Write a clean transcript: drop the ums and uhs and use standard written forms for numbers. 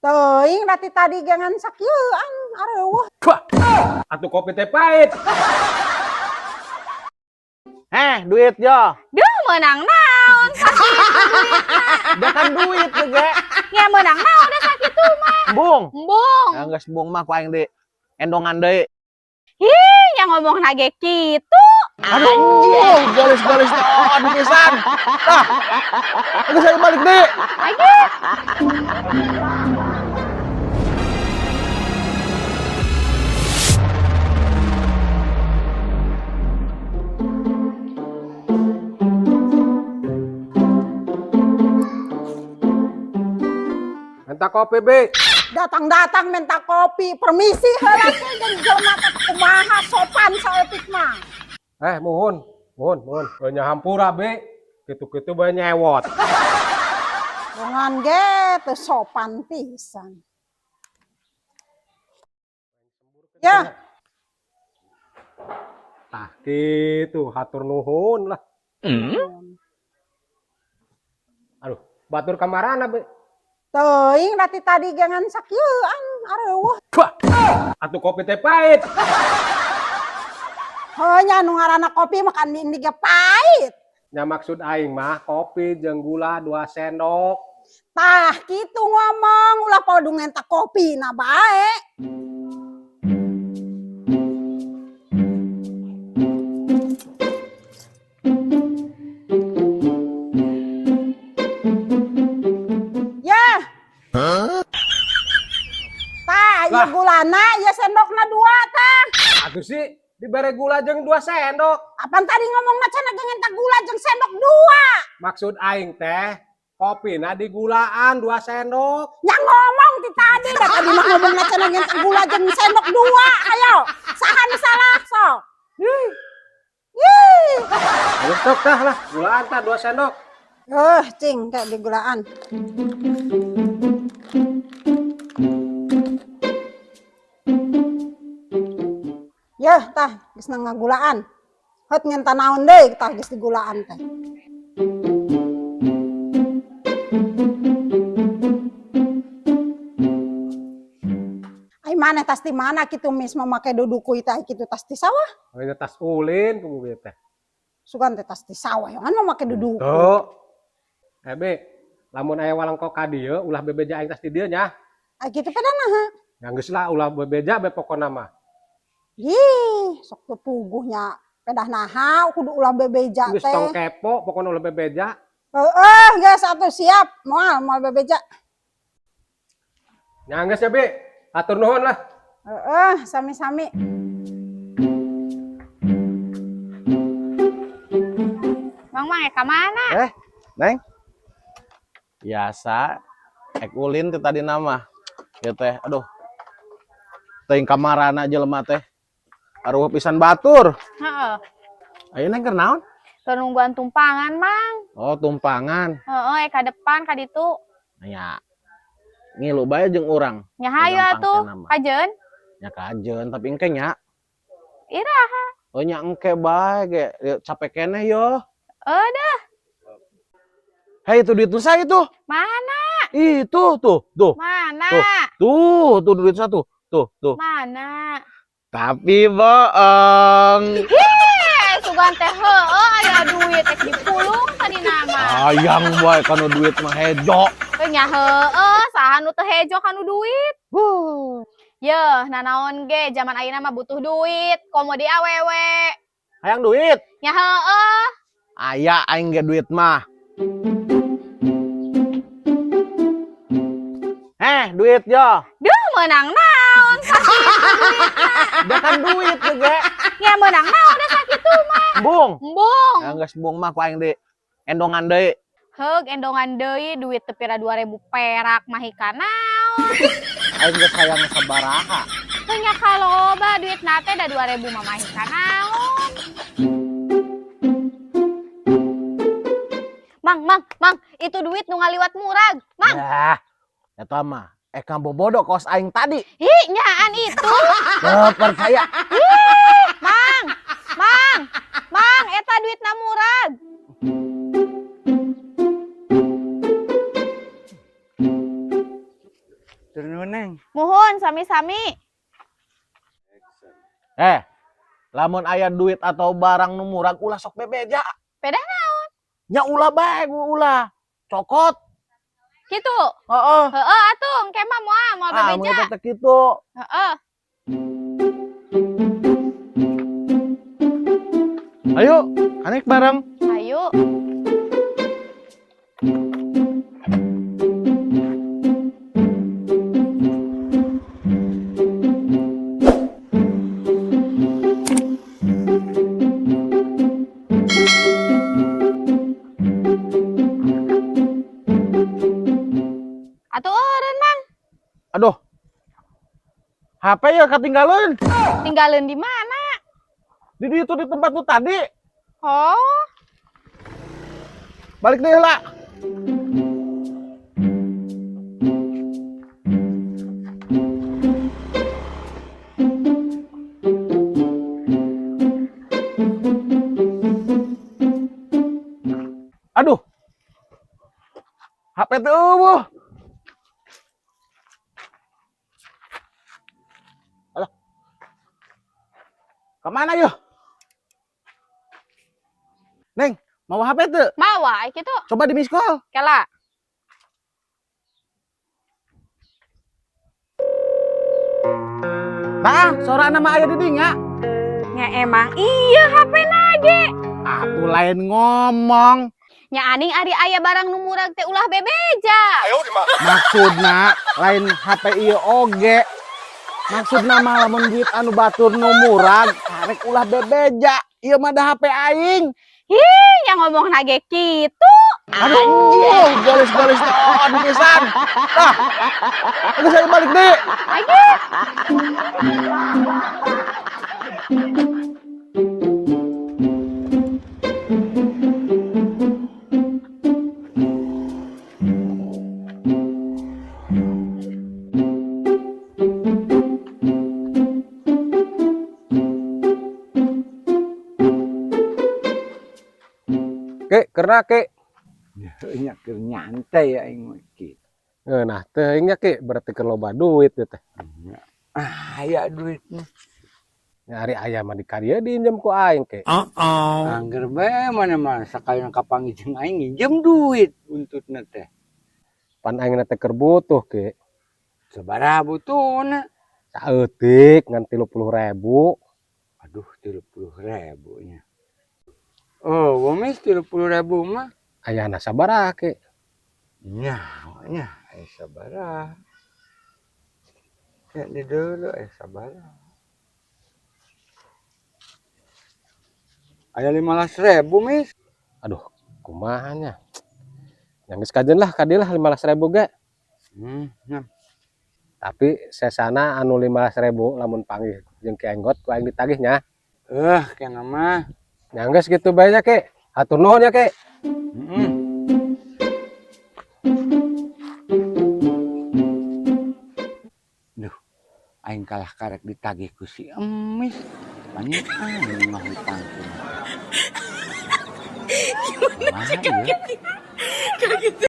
Teuing da ti tadi ge ngan sakieuan areueuh. Wah, atuh kopi teh pahit. Eh, duit yo. Duh, meunang naon sakitu duitna. Da kan duit ge. Nya meunang naon da sakitu mah. Embung. Embung. Ya geus embung mah ku aing di endongan deui. Ih, nya ngomongna ge kitu. Aduh, galis-galis teh aduh pisan. Tah. Geus ayo balik deui. Lagi. Minta kopi, Bi. Datang-datang minta kopi, permisi heula teh jeung jelema teh kumaha sopan saeutik mah. Eh, muhun, muhun, muhun. Heuh nya hampura, Bi. Kitu-kitu bae nyewot. Bongan ge teu sopan pisan. Ya, Tah kitu, hatur nuhun lah. Aduh, batur kamarana, Bi? Teuing da ti tadi ge ngan sakieuan areueuh. Wah, atuh kopi teh pahit. Heuh nya nu ngaranna kopi mah kan ini ge pahit. Nya maksud aing mah kopi jeung gula 2 sendok. Tah kitu ngomong ulah podo ngenta kopi na bae. Ya. Tah, ieu Lah. gulana, ieu sendokna 2 tah. Atuh sih dibere gula jeung 2 sendok. Apaan tadi ngomongna cenah ge ngenta gula jeung sendok 2? Maksud aing teh kopina digulaan 2 sendok. Nya ngomong ti tadi, da tadi mah ngomongna cenah ngenta gula jeung sendok 2. Ayo, saha nu salah sok? Ih. Ih. Ayo sok tah lah, gulaan tah 2 sendok. Cing kayak digulaan. Yeuh, tah geus ngagulaan. Heut ngenta naon deui tah geus digulaan teh. Ai maneh tas di mana kitu mis mamake duduku teh kitu tas di sawah? Aing tas ulin kudu ieu teh. Sugan teh tas di sawah yang mamake duduku. Tuh. Be, lamun aya walengko ka dieu ulah bebeja aing tas di dieu nya. Ai kitu pada naha? Ya geus lah ulah bebeja be pokona mah. Ih, sok teu puguhnya pedah naha kudu ulah bebeja Geus teh. tong kepo pokona ulah bebeja. Heeh, geus atuh siap, moal moal bebeja. Nya geus ya, Bi. Atur nuhun lah. Heeh, sami-sami. Mang, mang, ka mana? Neng. Biasa ek ulin teh tadi nama. Ya teh, aduh. Teuing kamarana jelema teh. Aruh pisan batur. Heeh. Ayo neng keur naon? Keur nungguan tumpangan, Mang. Oh, tumpangan. Heeh, ka depan ka ditu. Nya. Ngilu bae jeung urang. Nya hayu Gampang atuh. teh nama. Kajeun? Nya kajeun tapi engke nya. Iraha. Oh nya engke bae ge capek keneh yo. Dah. Hei, itu duit lu saya itu. Mana? Itu tuh, tuh. Mana? Tuh, tuh, tuh duit satu. Tuh, tuh. Mana? Tapi bohong. Hih, sugan teh heueuh aya duit teh dipulung tadi nama. Hayang bae kanu duit mah hejo. Teu nya heueuh, saha nu teu hejo kanu duit? Huh. Yeuh, nanaon ge zaman ayeuna mah butuh duit, komo di awewe. Hayang duit? Nya heueuh. Aya aing ge duit mah. Duit yo. Duh, meunang naon sakitu duitna. Da kan duit ge. Nya meunang naon da sakitu mah. Embung. Embung. Ya geus embung mah ku aing di endongan deui. Heug, endongan deui duit teu pira 2000 perak mah hika naon. Aing geus hayang sabaraha. Teu nya kaloba duitna teh da 2000 mah mah hika naon. Mang, mang, mang, itu duit nu ngaliwat murag. Mang. Yah, eta mah eka bobodo kos aing tadi. Hi, nyaan itu. Teu percaya. Ih, mang, mang, mang, eta duitna murag. Hatur nuhun, Neng. Muhun sami-sami. Eh, lamun aya duit atau barang nu murag ulah sok bebeja. Pedah naon? Nya ulah bae ulah. Cokot. Kitu. Heeh. Heeh atuh, engke mah moal moal Ah, mun bebeja. eta teh kitu. Heeh. Ayo, anek bareng. Ayo. Atuh eureun, Mang. Aduh. HP ya ketinggalan. Tinggalin di mana? Di itu di tempat lu tadi. Oh, Balik deh lah. Aduh. HP teu eueuh. Alah. Kemana yo? Neng, mau HP tuh? mawa ai kitu. Coba di miss call. Kela. Nah, sora nama aya di dinya. Nya emang iya HP nage. Aku lain ngomong. Nya aning ari aya barang nu murag teh ulah bebeja. Maksudna lain HP ieu oge. Maksudna mah lamun duit anu batur nu murag, karek ulah bebeja. Ieu mah da HP aing. Ih, yang ngomong nage kitu. Aduh, galis-galis teh on pisan. Tah. Geus ayo balik deui. Lagi. Ki, kerna Ki. Nya keur nyantai aing mah kitu. Nah, teuing nya Ki, berarti keur loba duit ieu teh. Ah, aya duit mah. Nya ari aya mah di kadieu diinjem ku aing Ki. Angger bae mana mah sakalian kapanggih jeung aing nginjem duit buntutna teh. Pan aing teh keur butuh Ki. Sabaraha butuhna? Saeutik ngan 30.000. Aduh, 30.000 nya. Oh, gomis 30.000 mah. Ayana sabaraha Ki? Nya, nya, aya sabaraha. Ya di dulu aya sabaraha. Aya 15.000, Mis. Aduh, kumaha nya. Yang geus kajen lah ka dieu lah 15.000 ge. Nya. Tapi sesana anu 15.000 lamun panggih jeung Ki Enggot ku aing ditagih nya. Eh, kena mah. Nya geus kitu bae nya Ki. Hatur nuhun ya Ki. Heeh. Duh, aing kalah karek ditagih ku si Emis. Paning aing mah hutang kumaha. Kumaha ieu?